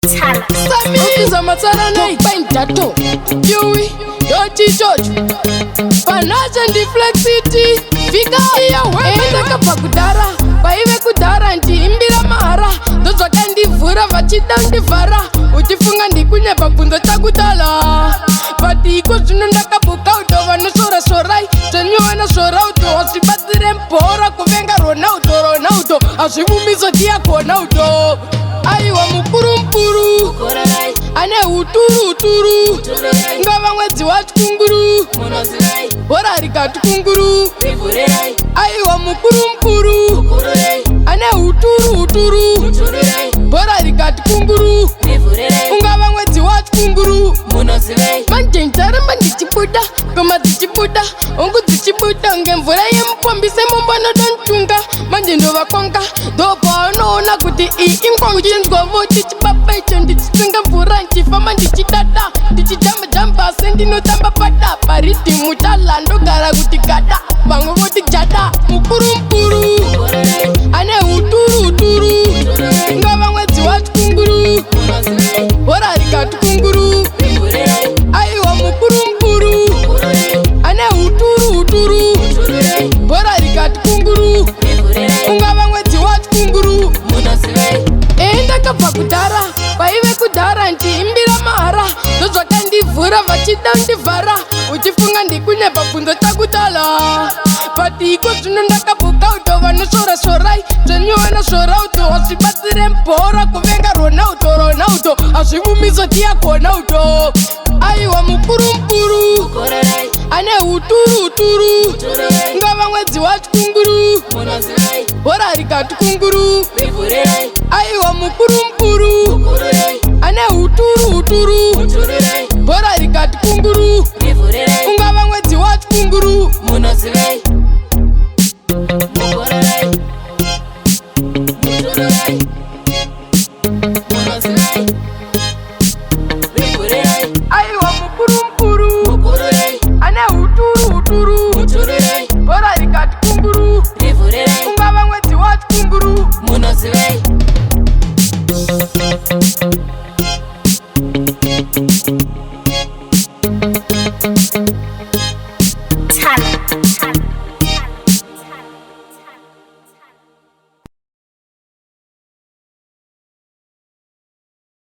Sami matsarana ipaindato yuwi yochichocho panache ndiflexity fika iya ndakabva kudhara kwaive kudhara ndiimbira mahara ndozvakandivhura vachida ndivhara uchifunga ndikunyepa bvunzo chakutala but iko zvino ndakabuka uto vanosvora svorai zvenyuwana svora uto hazvibatsire mbhora kuvenga ronaldo ronaldo hazvivumiso tiyagona uto aiwa mukuru mukuru ane uturu uturu ngava mwedzi watyunguru bhora rikatukunguru aiwa mukuru mukuru ane uturu uturu bhora rikatukunguru ungava mwedzi watyunguru manje ndicharamba ndichibuda ngoma dzichibuda hongu dzichibuda ngemvura yemupombi semumbonodontunga manje ndovakonga ndopaunoona kuti iyi ingonjinzwa voti chibaba icho ndichitsenga mvura ndichifamba ndichidada ndichijamba-jamba sendinotamba pada paridhimu tala ndogara kuti gada vamwe voti jada mukuru mukuru ane uturu uturu ngava mwedzi watyunguru bhora rikatukunguru aiwa mukuru mukuru ane uturu uturu bhora rikatukunguru ungava mwedzi watyunguru ee ndakabva kudhara kwaive kudhara ndiimbira mahara ndozvakandivhura vachida ndivhara uchifunga ndikunyepa bvunzo chakutala but iko zvino ndakabuka uto vanosvora svorai zvenyuwana svora uto hazvibatsire mbhora kuvenga ronaldo ronaldo hazvivumiso tiyagona uto aiwa mukuru mukuru ane uturu uturu ngava mwedzi watyunguru bhora rikatukunguru aiwa mukuru mukuru.